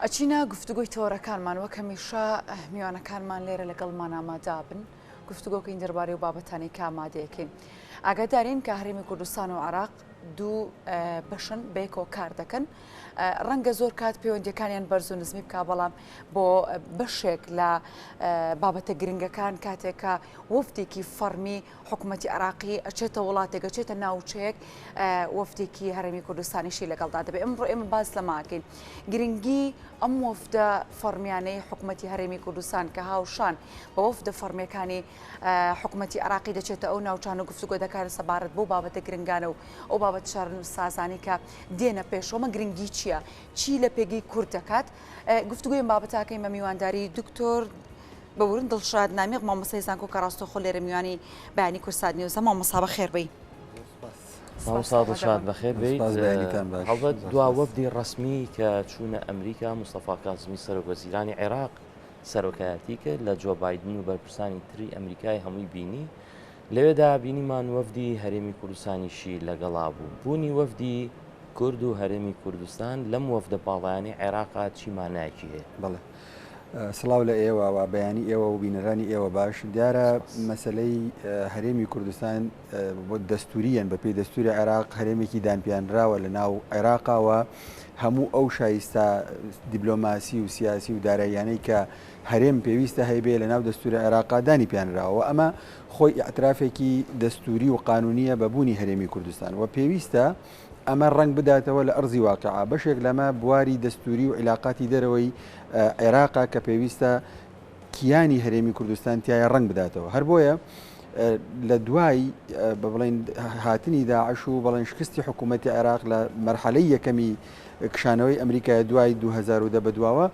ئەچینە گفتوگۆی تەوەرەکانمان، وەک هەمیشە میوانەکانمان لێرە لەگەڵمان ئامادابن گفتوگۆکەین دەربارەی و بابەتانەی کە ئامادەیەکەین. ئاگادارین کە هەرێمی کوردستان و عێراق دوو بەشن بەیەکەوە کار دەکەن. ڕەنگە زۆر کات پەیوەندیەکانیان بەرز و نزمی بکە بەڵام بۆ بەشێک لە بابەتە گرنگەکان کاتێک کە وەفدێکی فەڕمی حکوومەتی عراقی ئەچێتە وڵاتێک ئەچێتە ناوچەیەک وەفدێکی هەرێمی کوردستانیشی لەگەڵدا دەبێت ئەمڕۆ ئێمە باس لەماکەین گرنگی ئەم وەفدە فەڕمیانەی حکوومەتی هەرێمی کوردستان کە هاوشان بە وەفدە فەڕمیەکانی حکوومەتی عراقی دەچێتە ئەو ناوچان و گفتوگۆ دەکات سەبارەت بۆ بابەتە گرنگانە و ئەو بابەت چارەنووسسازانەی کە دێنە پێشەوە گرنگی چییە؟ چی لە پێگەی کورد دەکات؟ گفتوگۆی ئەم بابەتەکەین بە میوانداری دکتۆر بەورن دڵشاد نامیق مامۆستای زانکۆ کە ڕاستەوخۆ لێرە میوانی بەیانی کوردسات نیوزە. مامۆستا بەخێر بێی. مامۆستا دڵشاد بەخێر بێیت. هەڵبەت دوا وەفدی ڕەسمی کە چوونە ئەمریکا مستەفا کازمی سەرۆک وەزیرانی عێراق سەرۆکایەتی کرد لە جۆ بایدن و بەرپرسانی تری ئەمریکای هەمووی بینی لەوێدا بینیمان وەفدی هەرێمی کوردستانیشی لەگەڵا بوو. بوونی وەفدی کورد و هەرێمی کوردستان لەم وەفدە باڵایانەی عێراقا چی مانایەکی هەیە؟ بەڵێ. سڵاو لە ئێوە و بەیانی ئێوە و بینەرانی ئێوە باش. دیارە مەسەلەی هەرێمی کوردستان بۆ دەستوورییەن بە پێی دەستووری عێراق هەرێمێکی دانپیانراوە لە ناو عێراقا و هەموو ئەو شایستە دیبلۆماسی و سیاسی و داراییانەی کە هەرێم پێویستە هەیبێ لە ناو دەستوری عێراقا دانی پیانراوە و ئەمە خۆی ئیعترافێکی دەستوری و قانونیە بە بوونی هەرێمی کوردستان و پێویستە ئەمە ڕەنگ بداتەوە لە ئەرزی واقیع. بەشێک لەمە بواری دەستوری و عیلاقاتی دەرەوەی عێراقە کە پێویستە کیانی هەرێمی کوردستان تیایا ڕەنگ بداتەوە. هەر بۆیە لە دوای بە بڵێن هاتنی داعش و بەڵێن شکستی حکوومەتی عێراق لە مەرحەلەی یەکەمی کشانەوەی ئەمریکایە دوای 2010 بەدواوە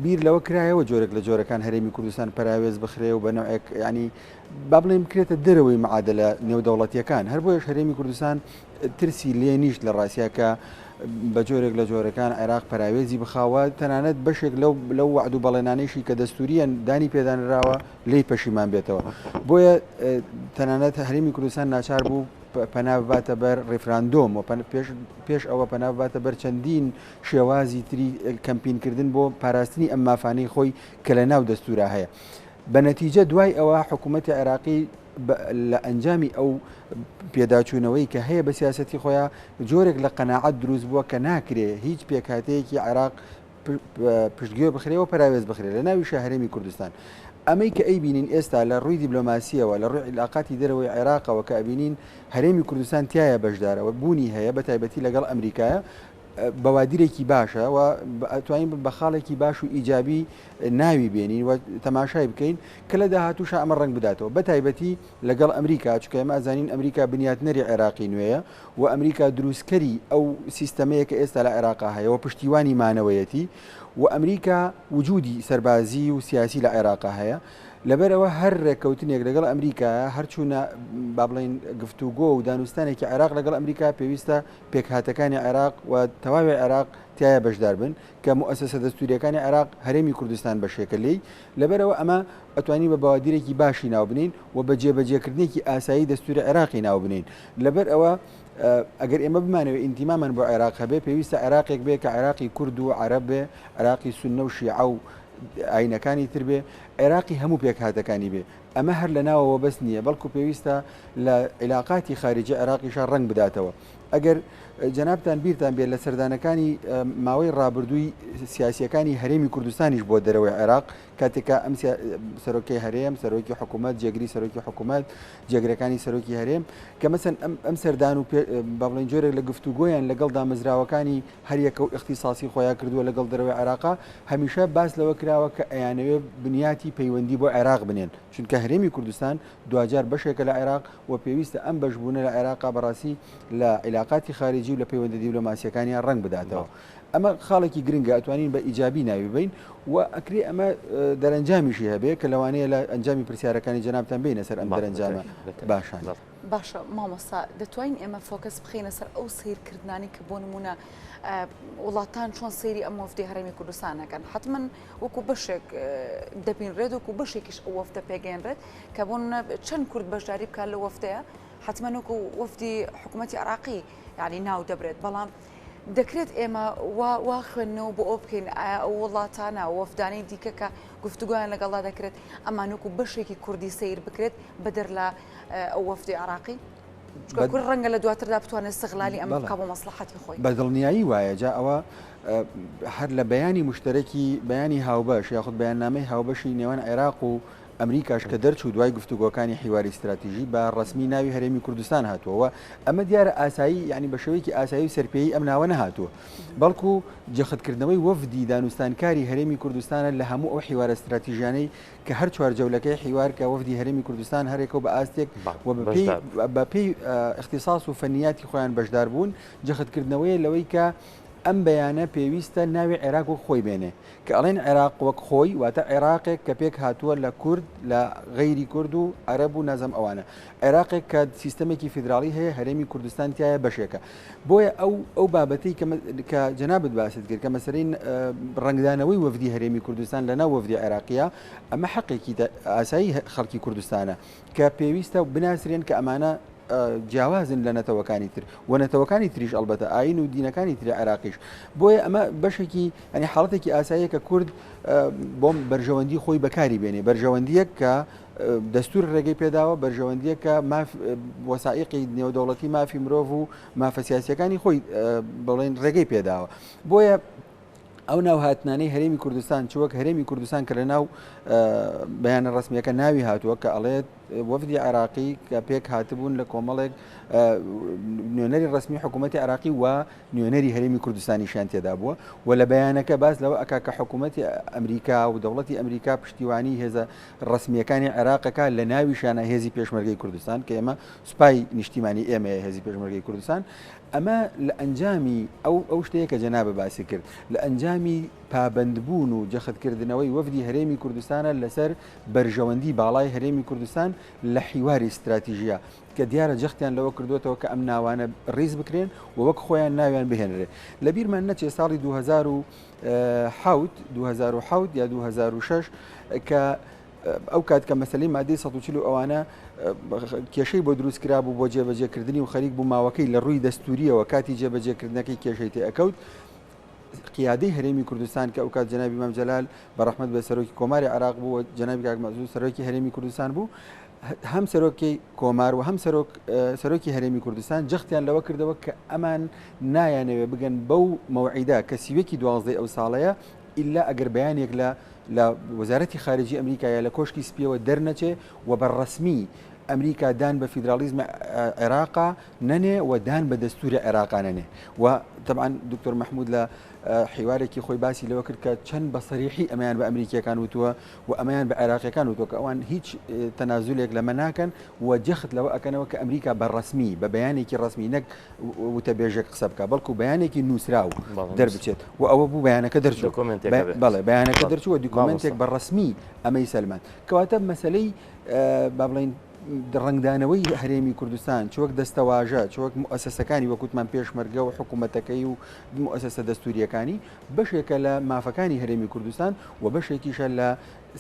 بیر لەوە کرایەوە جۆرێک لە جۆرەکان هەرێمی کوردستان پەراوێز بخرێ و بە نەوعێک ینی با بڵێن بکرێتە دەرەوەی معادلە نێودەوڵەتیەکان هەر بۆیەش هەرێمی کوردستان ترسی لێ نیشت لە ڕاستیا کە بە جۆرێک لە جۆرەکان عێراق پەراوێزی بخاوە تەنانەت بەشێک لەو لەو وەعد و بەڵێنانەیشی کە دەستوریان دانی پێدانراوە لێی پەشیمان بێتەوە بۆیە تەنانەت هەرێمی کوردستان ناچار بوو پەنا بباتە بەر ڕیفراندۆم و پێش ئەوە پەنا بباتە بەر چەندین شێوازی تری کەمپینکردن بۆ پاراستنی ئەم مافانەی خۆی کە لە ناو دەستورا هەیە. بە نەتیجە دوای ئەوە حکوومەتی عێراقی لە ئەنجامی ئەو پێداچوونەوەی کە هەیە بە سیاسەتی خۆیان جۆرێک لە قەناعەت دروست بووە کە ناکرێ هیچ پێکهاتەیەکی عێراق پشتگوێ بخرێ و پەراوێز بخرێ لە ناویشا هەرێمی کوردستان. ئەمەی کە ئەیبینین ئێستا لە ڕووی دیبلۆماسییەوە، لە ڕووی عیلاقاتی دەرەوەی عێراقەوە کە ئەبینین هەرێمی کوردستان تیایا بەشدارە و بوونی هەیە بە تایبەتی لەگەڵ ئەمریکایە بەوادیرێکی باشە و ئەتوانین بە خاڵێکی باش و ئیجابی ناوی بێنین و تەماشای بکەین کە لە داهاتووشا ئەمە ڕەنگ بداتەوە بە تایبەتی لەگەڵ ئەمریکا چونکە ئێمە ئەزانین ئەمریکا بنیاتنەری عێراقی نوێیە و ئەمریکا دروستکەری ئەو سیستەمەیە کە ئێستا لە عێراقا هەیە و پشتیوانی مانەوەیەتی و ئەمریکا وجودی سەربازی و سیاسی لە عێراقا هەیە لەبەرئەوە هەر رێککەوتنێک لەگەڵ ئەمریکایە هەر چوونە با بڵێین گفتوگۆ و دانوستانێکی عێراق لەگەڵ ئەمریکا پێویستە پێکهاتەکانی عێراق و تەواوی عێراق تیایا بەشدار بن کە موئەسەسە دەستوریەکانی عێراق هەرێمی کوردستان بەشێکە لێی لەبەرئەوە ئەمە ئەتوانین بە بەوادیرێکی باشی ناو بنێین و بە جێبەجێکردنێکی ئاسایی دەستوری عێراقی ناو بنێین. لەبەر ئەوە ئەگەر ئێمە بمانەوێ ئینتیمامان بۆ عێراق هەبێ پێویستە عێراقێک بێ کە عێراقی کورد و عەرەب بێ، عێراقی سوننە و شیعە و ئاینەکانی تر بێ، عێراقی هەموو پێکهاتەکانی بێ. ئەمە هەر لە ناوەوە بەس نییە، بەڵکو پێویستە لە عیلاقاتی خاریجی عێراقیشا ڕەنگ بداتەوە. ئەگەر جەنابتان بیرتان بێت لە سەردانەکانی ماوەی ڕابردووی سیاسییەکانی هەرێمی کوردستانیش بۆ دەرەوەی عێراق، کاتێک کە ئەم سەرۆکی هەرێم، سەرۆکی حکوومەت، جێگری سەرۆکی حکوومەت، جێگرەکانی سەرۆکی هەرێم، کە مەسەن ئەم سەردان و با بڵێین جۆرێک لە گفتوگۆیان لەگەڵ دامەزراوەکانی هەریەکە و ئیختیساسی خۆیان کردووە لەگەڵ دەرەوەی عێراقا، هەمیشە باس لەوە کراوە کە ئەیانەوێ بنیاتی پەیوەندی بۆ عێراق بنێن، چونکە هەرێمی کوردستان دواجار بەشێکە لە عێراق و پێویستە ئەم بەشبوونە لە عێراقا بەڕاستی لە عیلاقاتی خاریجی و لە پەیوەندە دیبلۆماسییەکانیان ڕەنگ بداتەوە. ئەمە خاڵێکی گرنگە ئەتوانین بە ئیجابی ناوی ببەین و ئەکرێ ئەمە دەرەنجامیشی هەبێ کە لەوانەیە لە ئەنجامی پرسیارەکانی جەنابتان بێینە سەر ئەم دەرەنجامە باشانە. باشە مامۆستا دەتوانین ئێمە فۆکەس بخەینە سەر ئەو سەیرکردنانەی کە بۆ نموونە وڵاتان چۆن سەیری ئەم وەفدەی هەرێمی کوردستان ئەکەن حەتمەن وەکو بەشێک دەبینرێت وەکو بەشێکیش ئەو وەفدە پێگەیەنرێت کە بۆ نموونە چەند کورد بەشداری بکات لەو وەفدەیە حەتمەن وەکو وەفدی حکوومەتی عێراقی یعنی ناو دەبرێت بەڵام. دەکرێت ئێمە وا وا خوێندنەوە بۆ ئەوە بکەین ئایا ئەو وڵاتانە وەفدانەی دیکە کە گفتوگۆیان لەگەڵدا دەکرێت ئەمان وەکو بەشێکی کوردی سەیر بکرێت بەدەر لە ئەو وەفدی عێراقی؟ چونکە کورد ڕەنگە لە دواتردا بتوانێت استغلالی ئەمە بکا بۆ مەسڵەحەتی خۆی. بە دڵنیایی وایە جا ئەوە هەر لە بەیانی موشتەرەکی بەیانی هاوبەش یاخود بەیاننامەی هاوبەشی نێوان عێراق و ئەمریکاش کە دەرچوو دوای گفتوگۆکانی حیواری ستراتیژی بە ڕەسمی ناوی هەرێمی کوردستان هاتووە و ئەمە دیارە ئاسایی یعنی بە شێوەیەکی ئاسایی و سەرپێیی ئەم ناوە نەهاتووە بەڵکو جەختکردنەوەی وەفدی دانوستانکاری هەرێمی کوردستانە لە هەموو ئەو حیوارە ستراتیژیانەی کە هەر چوار جەولەکەی حیوار کە وەفدی هەرێمی کوردستان هەرێکە و بە ئاستێک و بە پێی اختصاص و فەنیاتی خۆیان بەشدار بوون جەختکردنەوەیە لەوەی کە ئەم بەیانە پێویستە ناوی عێراق وەک خۆی بێنێ. کە ئەڵێن عێراق وەک خۆی واتە عێراقێک کە پێک هاتووە لە کورد لە غەیری کورد و عەرەب و نازم ئەوانە. عێراقێک کە سیستەمێکی فیدراڵی هەیە هەرێمی کوردستان تیایە بەشێکە. بۆیە ئەو ئەو بابەتەی کە کە جەنابت باست کرد کە مەسەلەی ڕەنگدانەوەی وەفدی هەرێمی کوردستان لە ناو وەفدی عێراقیە ئەمە حەقێکی ئاسایی خەڵکی کوردستانە کە پێویستە بناسرێن کە ئەمانە جیاوازن لە نەتەوەکانی تر و نەتەوەکانی تریش ئەڵبەتە ئاین و دینەکانی تری عێراقیش بۆیە ئەمە بەشێکی ئەنی حاڵەتێکی ئاساییە کە کورد بۆم بەرژەوەندی خۆی بەکاری بێنێ بەرژەوەندیەک کە دەستور ڕێگەی پێداوە بەرژەوەندیەک کە ماف وەسائیقی نێودەوڵەتی مافی مرۆڤ و مافە سیاسیەکانی خۆی بڵێن ڕێگەی پێداوە بۆیە ئەو ناوهاتنانەی هەرێمی کوردستان چ وەک هەرێمی کوردستان کە لە ناو بەیانە ڕسمیەکە ناوی هاتووە کە ئەڵێت وەفدی عێراقی کە پێک هاتبوون لە کۆمەڵێک نوێنەری ڕسمی حکوومەتتی عراقی و نوێنەری هەرێمی کوردستانیشیان تێدا بووە و لە بەیانەکە باس لەوە ئەکا کە حکوومەتی ئەمریکا و دەوڵەتی ئەمریکا پشتیوانی هێزە ڕسمیەکانی عێراقەکە لە ناویشانە هێزی پێشمەرگەی کوردستان کە ئێمە سوپای نیشتیمانی ئێمەیە هێزی پێشمەرگەی کوردستان ئەمە لە ئەنجامی ئەو ئەو شتەیە کە جەنابە باسی کرد لە ئەنجامی پابەندبوون و جەختکردنەوەی وەفدی هەرێمی کوردستانە لەسەر بەرژەوەندی باڵای هەرێمی کوردستان لە حیواری ستراتیژیە کە دیارە جەختیان لەوە کردوێتەوە کە ئەم ناوانە ڕیز بکرێن و وەک خۆیان ناویان بهێنرێ لە بیرمان نەچێ ساڵی 2007 2007 یا 2006 کە ئەو کات کە مەسەلەی مادەی 140 و ئەوانە کێشەی بۆ دروست کرابوو بۆ جێبەجێکردنی و خەریک بوو ماوەکەی لە ڕووی دەستوریەوە کاتی جێبەجێکردنەکەی کێشەی تێ ئەکەوت قیادەی هەرێمی کوردستان کە ئەو کات جەنابی مام جەلال بە ڕەحمەت بێ سەرۆکی کۆماری عێراق بوو و جەنابی کاک مەسعود سەرۆکی هەرێمی کوردستان بوو هەم سەرۆکی کۆمار و هەم سەرۆک سەرۆکی هەرێمی کوردستان جەختیان لەوە کردەوە کە ئەمان نایانەوێ بگەن بەو مەوعیدە کە سیوەکی دوازدەی ئەو ساڵەیە ئیلا ئەگەر بەیانێک لە لە وەزارەتی خارجی ئەمریکا یا لە کۆشکی سپیەوە دەرنەچێ و بە ڕەسمی ئەمریکا دان بە فیدراڵیزم عێراقا نەنێ و دان بە دەستوری عێراقا نەنێ و تەبعەن دکتۆر مەحمود لە حیوارێکی خۆی باسی لەوە کرد کە چەند بە سەریحی ئەمەیان بە ئەمریکیەکان وتووە و ئەمەیان بە عێراقیەکان وتووە کە ئەوان هیچ تەنازولێک لەمە ناکەن و جەخت لەوە ئەکەنەوە کە ئەمریکا بە ڕەسمی بە بەیانێکی ڕەسمی نەک وتەبێژێک قسە بکا بەڵکو بەیانێکی نووسراو دەربچێت و ئەوە بوو بەیانەکە دەرچوو بەڵێ بەیانەکە دەرچوو و دیکۆمێنتێک بە ڕەسمی ئەمەی سەلماند کەواتە مەسەلەی با بڵێین ڕەنگدانەوەی هەرێمی کوردستان چ وەک دەستەواژە چ وەک موئەسەسەکانی وەک وتمان پێشمەرگە و حکوومەتەکەی و موئەسەسە دەستوورییەکانی بەشێکە لە مافەکانی هەرێمی کوردستان و بەشێکیشە لە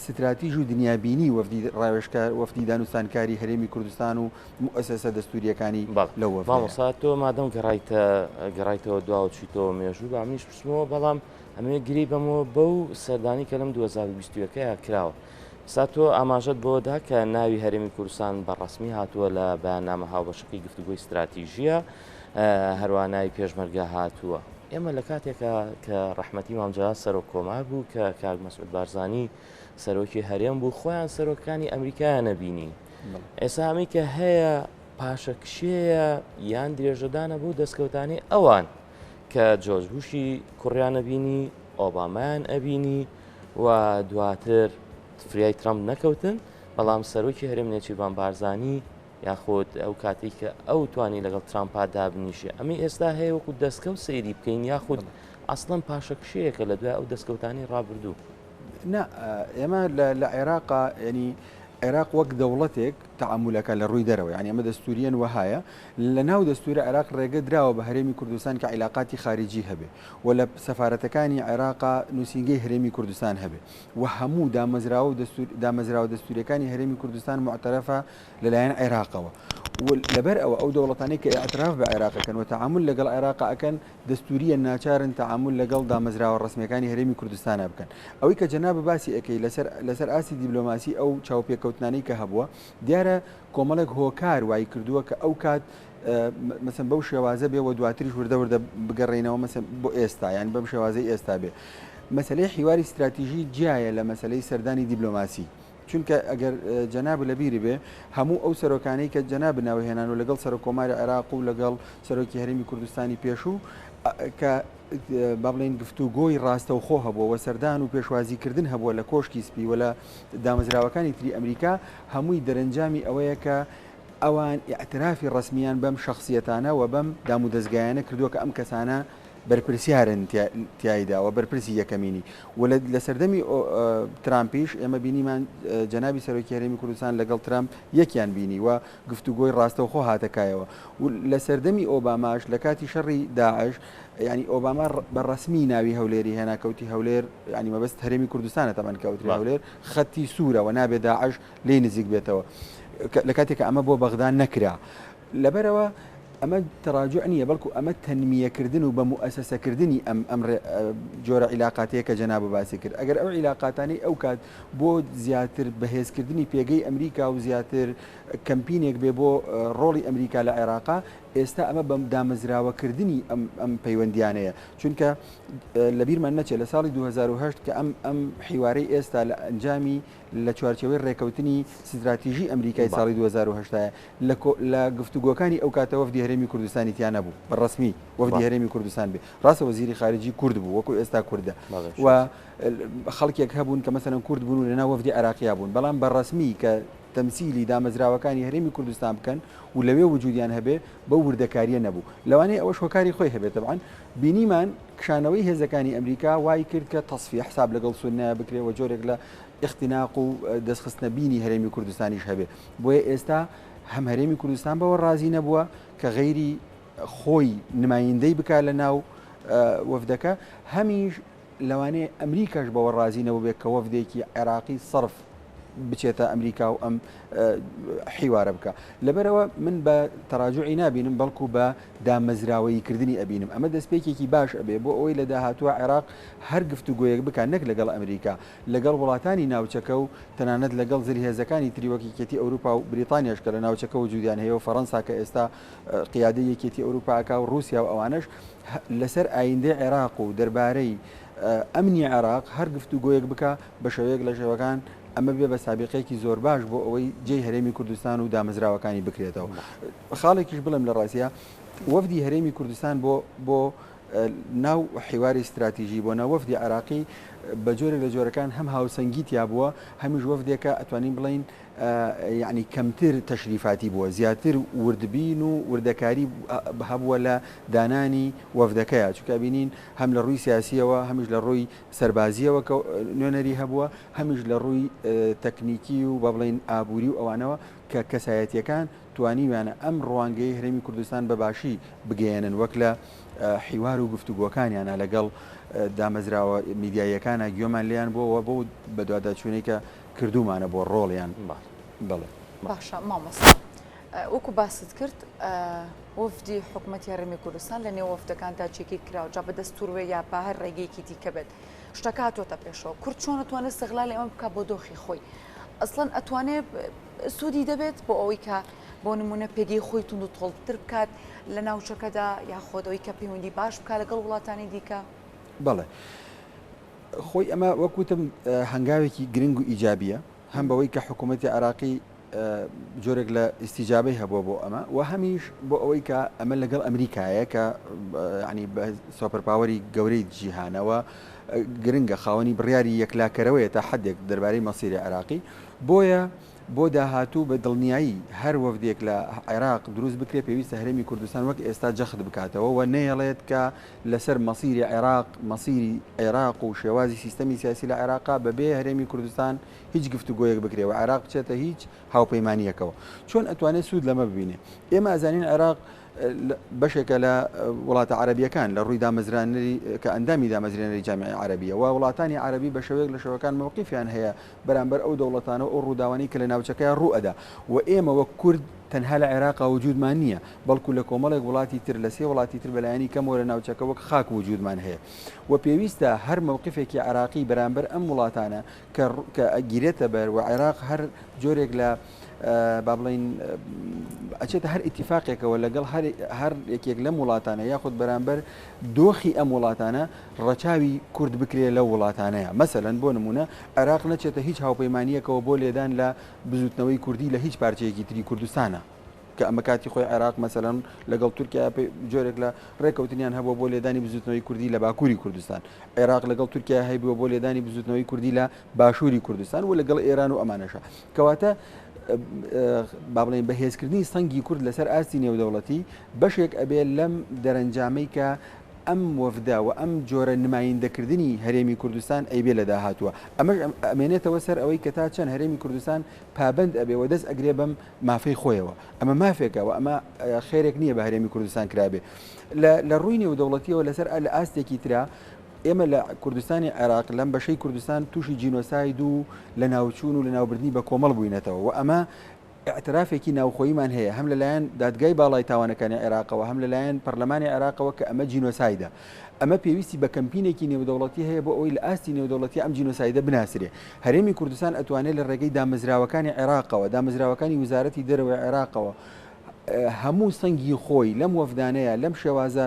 ستراتیژ و دنیابینی وەفدی ڕاوێژکار وەفدی دانوستانکاری هەرێمی کوردستان و موئەسەسە دەستوورییەکانی بەڵێ لەو وەفدەیە. مامۆستا تۆ مادەم گەڕایتە گەڕایتەوە دواوە چوویتەوە مێژوو با منیش بچمەوە بەڵام ئەمەوێ گرێی بەمەوە بەو سەردانی کە لەم 2021 ەیە کراوە ئێستا تۆ ئاماژەت بەوە دا کە ناوی هەرێمی کوردستان بە ڕەسمی هاتووە لە بەیاننامە هاوبەشەکەی گفتوگۆی ستراتیژییە هەروە ناوی پێشمەرگە هاتووە. ئێمە لە کاتێکا کە ڕەحمەتی مام جەلال سەرۆک کۆمار بوو کە کاک مەسعود بارزانی سەرۆکی هەرێم بوو خۆیان سەرۆکانی ئەمریکایان نەبینی ئێستا ئەمەی کە هەیە پاشەکشێیە یان درێژەدانە بۆ دەستکەوتانی ئەوان کە جۆرج بوشی کوڕیان نەبینی ئۆبامیان ئەبینی و دواتر فریای ترامپ نەکەوتن بەڵام سەرۆکی هەرێم نێچیرڤان بارزانی یاخود ئەو کاتێک کە ئەو توانی لەگەڵ ترامپا دابنیشێ ئەمەی ئێستا هەیە وەکو دەستکەوت سەیری بکەین یاخود ئەسڵەن پاشەکشەیەکە لە دوای ئەو دەستکەوتانی ڕابردوو. نا ئێمە لە عێراقا ینی عێراق وەک دەوڵەتێک تەعامولەکە لە ڕووی دەرەوە، یانی ئەمە دەستوورییەن وەهایە، لە ناو دەستووری عێراق ڕێگە دراوە بە هەرێمی کوردستان کە عیلاقاتی خاریجی هەبێ و لە سەفارەتەکانی عێراقا نووسینگەی هەرێمی کوردستان هەبێ و هەموو دامەزراوە و دەستوور دامەزراوە دەستووریەکانی هەرێمی کوردستان موعتەرەفە لەلایەن عێراقەوە و لەبەر ئەوە ئەو دەوڵەتانەی کە ئیعتراف بە عێراق ئەکەن و تەعامول لەگەڵ عێراقا ئەکەن دەستوورییەن ناچارن تەعامول لەگەڵ دامەزراوە ڕەسمییەکانی هەرێمی کوردستانا بکەن. ئەوەی کە جەنابت باسی ئەکەی لەسەر لەسەر ئاستی دیبلۆماسی ئەو چاوپێکەوتنانەی کە هەبووە دیارە کۆمەڵێک هۆکار وای کردووە کە ئەو کات مەسەن بەو شێوازە بێ و دواتریش وردە وردە بگەڕێینەوە مەسەن بۆ ئێستا یان بەم شێوازەی ئێستا بێ. مەسەلەی حیواری ستراتیژی جیایە لە مەسەلەی سەردانی دیبلۆماسی. چونکە ئەگەر جەنابت لە بیری بێ هەموو ئەو سەرۆکانەی کە جەنابت ناوی هێنان و لەگەڵ سەرۆک کۆماری عێراق و لەگەڵ سەرۆکی هەرێمی کوردستانی پێشوو کە با بڵێین گفتوگۆی ڕاستەوخۆ هەبووە و سەردان و پێشوازیکردن هەبووە لە کۆشکی سپی و لە دامەزراوەکانی تری ئەمریکا هەمووی دەرەنجامی ئەوەیە کە ئەوان ئیعترافی ڕەسمییان بەم شەخسیەتانە و بەم دامودەزگایانە کردووە کە ئەم کەسانە بەرپرسیارن تیایدا و بەرپرسی یەکەمینی و لە سەردەمی ترامپیش ئێمە بینیمان جەنابی سەرۆکی هەرێمی کوردستان لەگەڵ ترامپ یەکیان بینی و گفتوگۆی ڕاستەوخۆ هاتە کایەوە و لە سەردەمی ئۆباماش لە کاتی شەڕی داعش یعنی ئۆباما بە ڕەسمی ناوی هەولێری هێنا کەوتی هەولێر یعنی مەبەست هەرێمی کوردستانە تەبعەن کەوتری هەولێر خەتی سوورە و نابێ داعش لێی نزیک بێتەوە لە کاتێک کە ئەمە بۆ بەغدا نەکرا لەبەرئەوە ئەمە تەراجوع نییە، بەڵکو ئەمە تەنمییەکردن و بە موئەسەسەکردنی ئەم ئەم جۆرە عیلاقاتەیە کە جەنابت باسی کرد. ئەگەر ئەو عیلاقاتانەی ئەو کات بۆ زیاتر بەهێزکردنی پێگەی ئەمریکا و زیاتر کەمپینێک بێ بۆ ڕۆڵی ئەمریکا لە عێراقا، ئێستا ئەمە بە دامەزراوەکردنی ئەم ئەم پەیوەندییانەیە. چونکە لەبیرمان نەچێت لە ساڵی 2008 کە ئەم ئەم حیوارەی ئێستا لە ئەنجامی لە چوارچێوەی ڕێکەوتنی ستراتیژی ئەمریکای ساڵی 2008 لە لە گفتوگۆکانی ئەو کاتە وەفدی هەرێمی کوردستانی تیا نەبوو بە ڕەسمی وەفدی هەرێمی کوردستان بێ ڕاستە وەزیری خارجی کورد بوو وەکو ئێستا کوردە و خەڵکێک هەبوون کە مەسەلەن کورد بوون و لەناو وەفدی عێراقیا بوون بەڵام بە ڕەسمی کە تەمسیلی دامەزراوەکانی هەرێمی کوردستان بکەن و لەوێ وجودیان هەبێ بەو وردەکاریە نەبوو لەوانەیە ئەوەش هۆکاری خۆی هەبێت تەبعەن بینیمان کشانەوەی هێزەکانی ئەمریکا وای کرد کە تەسفیە حساب لەگەڵ سوننە بکرێ و جۆرێک لە ئیختیناق و دەستخستنە بینی هەرێمی کوردستانیش هەبێ بۆیە ئێستا هەم هەرێمی کوردستان بەوە ڕازی نەبووە کە غەیری خۆی نمایندەی بکا لە ناو وەفدەکە هەمیش لەوانەیە ئەمریکاش بەوە ڕازی نەبووبێت کە وەفدێکی عێراقی سەرف بچێتە ئەمریکا و ئەم حیوارە بکا. لەبەرئەوە من بە تەراجوعی نابینم بەڵکو بە دامەزراوەیی کردنی ئەبینم. ئەمە دەستپێکێکی باش ئەبێ بۆ ئەوەی لە داهاتووا عێراق هەر گفتوگۆیەک بکا نەک لەگەڵ ئەمریکا لەگەڵ وڵاتانی ناوچەکە و تەنانەت لەگەڵ زلهێزەکانی تری وەک یەکێتی ئەوروپا و بریتانیاش کە لە ناوچەکە وجودیان هەیە و فەرەنسا کە ئێستا قیادەی یەکێتی ئەوروپا ئەکا و ڕووسیا و ئەوانەش لەسەر ئایندەی عێراق و دەربارەی ئەمنی عێراق هەر گفتوگۆیەک بکا بە شێوەیەک لە شێوەکان ئەمە بێ بە سابیقەیەکی زۆر باش بۆ ئەوەی جێی هەرێمی کوردستان و دامەزراوەکانی بکرێتەوە. خاڵێکیش بڵێم لە ڕاستیا وەفدی هەرێمی کوردستان بۆ بۆ ناو حیواری ستراتیژی بۆ ناو وەفدی عێراقی بە جۆرێک لە جۆرەکان هەم هاوسەنگی تیا بووە هەمیش وەفدێکە ئەتوانین بڵێین یەعنی کەمتر تەشریفاتی بووە زیاتر وردبین و وردەکاری هەبووە لە دانانی وەفدەکەیا چونکە ئەبینین هەم لە ڕووی سیاسیەوە هەمیش لە ڕووی سەربازیەوە کە نوێنەری هەبووە هەمیش لە ڕووی تەکنیکی و با بڵێین ئابووری و ئەوانەوە کە کەسایەتیەکان توانیویانە ئەم ڕوانگەی هەرێمی کوردستان بە باشی بگەیەنن وەک لە حیوار و گفتوگۆکانیانە لەگەڵ دامەزراوە میدیاییەکانە گوێمان لێیان بووە بۆ بەدواداچوونەی کە کردوومانە بۆ ڕۆڵیان بەڵێ. باشە مامۆستا وەکو باست کرد وەفدی حکومەتی هەرێمی کوردستان لە نێو وەفدەکاندا جێگیر کراوە جا بە دەستوور بێت یا بە هەر ڕێگەیەکی دیکە بێت شتەکە هاتۆتە پێشەوە کورد چۆن ئەتوانێت استغلالی ئەمە بکات بۆ دۆخی خۆی ئەسڵەن ئەتوانێت سوودی دەبێت بۆ ئەوەی کە بۆ نمونە پێگەی خۆی توند و تۆڵتر بکات لە ناوچەکەدا یاخۆد ئەوەی کە پەیوەندی باش بکات لەگەڵ وڵاتانی دیکە؟ بەڵێ خۆی ئەمە وەک وتم هەنگاوێکی گرنگ و ئیجابیە هەم بەوەی کە حکوومەتی عێراقی جۆرێک لە ئیستیجابەی هەبووە بۆ ئەمە و هەمیش بۆ ئەوەی کە ئەمە لەگەڵ ئەمریکایە کە ینی بە super power ی گەورەی جیهانەوە گرنگە خاوەنی بڕیاری یەکلاکەرەوەیە تا حدێک دەربارەی مەسیری عێراقی بۆیە بۆ داهاتوو بە دڵنیایی هەر وەفدێک لە عێراق دروست بکرێت پێویستە هەرێمی کوردستان وەک ئێستا جەخت بکاتەوە و نەیەڵێت کە لەسەر مەسیری عێراق مەسیری عێراق و شێوازی سیستەمی سیاسی لە عێراقا بەبێ هەرێمی کوردستان هیچ گفتوگۆیەک بکرێ و عێراق بچێتە هیچ هاوپەیمانییەکەوە. چۆن ئەتوانێت سوود لەمە ببینێ؟ ئێمە ئەزانین عێراق بەشێکە لە وڵاتە عەرەبییەکان لە ڕووی دامەزرانەری کە ئەندامی دامەزرێنەری جامیعەی عەرەبییە و وڵاتانی عەرەبی بە شێوەیەک لە شێوەکان مەوقیفیان هەیە بەرامبەر ئەو دەوڵەتانە و ئەو ڕووداوانەی کە لە ناوچەکەیا ڕوو ئەدا و ئێمە وەک کورد تەنها لە عێراقا وجودمان نییە بەڵکو لە کۆمەڵێک وڵاتی تر لە سێ وڵاتی تر بەلایەنی کەمەوە لە ناوچەکە وەک خاک وجودمان هەیە و پێویستە هەر مەوقیفێکی عێراقی بەرامبەر ئەم وڵاتانە کە کە ئەگیرێتە بەر و عێراق هەر جۆرێک لە با بڵین ئەچێتە هەر ئیتیفاقێکەوە لەگەڵ هەر هەر یەکێک لەم وڵاتانە یاخود بەرامبەر دۆخی ئەم وڵاتانە ڕەچاوی کورد بکرێ لەو وڵاتانەیە مەسەلەن بۆ نمونە عێراق نەچێتە هیچ هاوپەیمانیەکەوە بۆ لێدان لە بزوتنەوەی کوردی لە هیچ پارچەیەکی تری کوردستانە. کە ئەمە کاتی خۆی عێراق مەسەلەن لەگەڵ تورکیا جۆرێک لە ڕێکەوتنیان هەبووە بۆ لێدانی بزوتنەوەی کوردی لە باکووری کوردستان عێراق لەگەڵ تورکیا هەیبووە بۆ لێدانی بزوتنەوەی کوردی لە باشووری کوردستان و لەگەڵ ئێران و ئەمانەشە کەواتە با بڵێین بەهێزکردنی سەنگی کورد لەسەر ئاستی نێودەوڵەتی بەشێک ئەبێ لەم دەرەنجامەی کە ئەم وەفدە و ئەم جۆرە نمایندەکردنی هەرێمی کوردستان ئەیبێ لە داهاتووە ئەمەش ئەمێنێتەوە سەر ئەوەی کە تا چەند هەرێمی کوردستان پابەند ئەبێ و دەست ئەگرێ بەم مافەی خۆیەوە. ئەمە مافێکە و ئەمە خێرێک نییە بە هەرێمی کوردستان کرابێ. لە ڕووی نێودەوڵەتیەوە لەسەر لە ئاستێکی ترا ئێمە لە کوردستانی عێراق لەم بەشەی کوردستان تووشی جینۆساید و لەناوچوون و لەناوبردنی بە کۆمەڵ بووینەتەوە و ئەمە ئیعترافێکی ناوخۆییمان هەیە هەم لەلایەن دادگای باڵای تاوانەکانی عێراقەوە هەم لەلایەن پەرلەمانی عێراقەوە کە ئەمە جینۆسایدە. ئەمە پێویستی بە کەمپینێکی نێودەوڵەتی هەیە بۆ ئەوەی لە ئاستی نێودەوڵەتی ئەم جینۆسایدە بناسرێ. هەرێمی کوردستان ئەتوانێ لە ڕێگەی دامەزراوەکانی عێراقەوە، دامەزراوەکانی وزارەتی دەرەوەی عێراقەوە هەموو سەنگی خۆی لەم وەفدانەیە، لەم شێوازە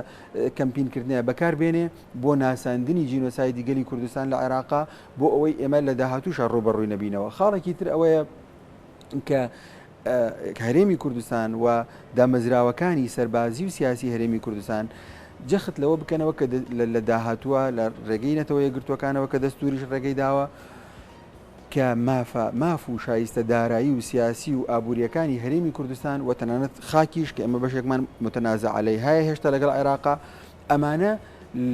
کەمپینکردنەیە بەکار بێنێ بۆ ناساندنی جینۆسایدی گەلی کوردستان لە عێراقا بۆ ئەوەی ئێمە لە داهاتووشا ڕووبەڕووی نەبینەوە. خاڵێکی تر ئەوەیە کە هەرێمی کوردستان و دامەزراوەکانی سەربازی و سیاسی هەرێمی کوردستان جەخت لەوە بکەنەوە کە لە داهاتووە لە ڕێگەی نەتەوە یەکگرتووەکانەوە کە دەستوریش ڕێگەی داوە کە مافە ماف و شایستە دارایی و سیاسی و ئابووریەکانی هەرێمی کوردستان و تەنانەت خاکیش کە ئێمە بەشێکمان متنازع عەلەیهایە هێشتا لەگەڵ عێراقا ئەمانە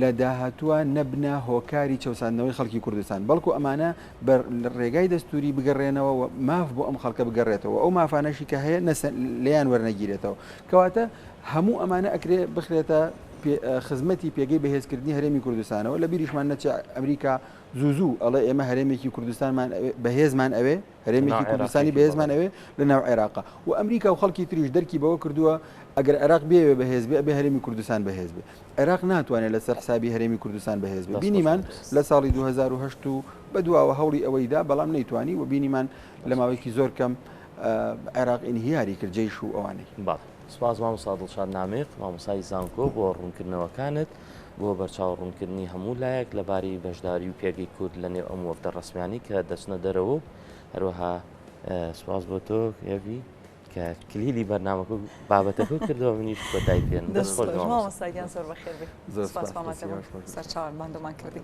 لە داهاتووا نەبنە هۆکاری چەوساندنەوەی خەڵکی کوردستان، بەڵکو ئەمانە بە ڕێگای دەستووری بگەڕێنەوە و ماف بۆ ئەم خەڵکە بگەڕێتەوە و ئەو مافانەشی کە هەیە لێیان وەرنەگیرێتەوە. کەواتە هەموو ئەمانە ئەکرێ بخرێتە خزمەتی پێگەی بەهێزکردنی هەرێمی کوردستانەوە. لە بیریشمان نەچێ ئەمریکا زوو زوو ئەڵێ ئێمە هەرێمێکی کوردستانمان بەهێزمان ئەوێ، هەرێمێکی کوردستانی بەهێزمان ئەوێ لە ناو عێراقا و ئەمریکا و خەڵکی تریش دەرکی بەوە کردووە ئەگەر عێراق بێوێ بەهێز بێ ئەبێ هەرێمی کوردستان بەهێز بێ عێراق ناتوانێت لەسەر حسابی هەرێمی کوردستان بەهێز بێ بینیمان لە ساڵی 2008 و بەدواوە هەوڵی ئەوەی دا بەڵام نەیتوانی و بینیمان لە ماوەیەکی زۆر کەم عێراق ئینهیاری کرد جەیش و ئەوانەی. بەڵێ سوپاس مامۆستا دڵشاد نامیق مامۆستای زانکۆ بۆ ڕوونکردنەوەکانت. بۆ بەرچاو ڕوونکردنی هەموو لایەک لەبارەی بەشداری و پێگەی کورد لە نێو ئەم وەفدە ڕەسمیانەی کە دەچنە دەرەوە و هەروەها سوپاس بۆ تۆ هێڤی کە کلیلی بەرنامەکە و بابەتەکە کردەوە منیش کۆتایی پێ دەست خۆش مامۆستا گیان زۆر بەخێر بێی. زۆر سوپاس سوپاس بۆ ئامادەبوون. خۆش. سەرچاوان ماندوومان کردی.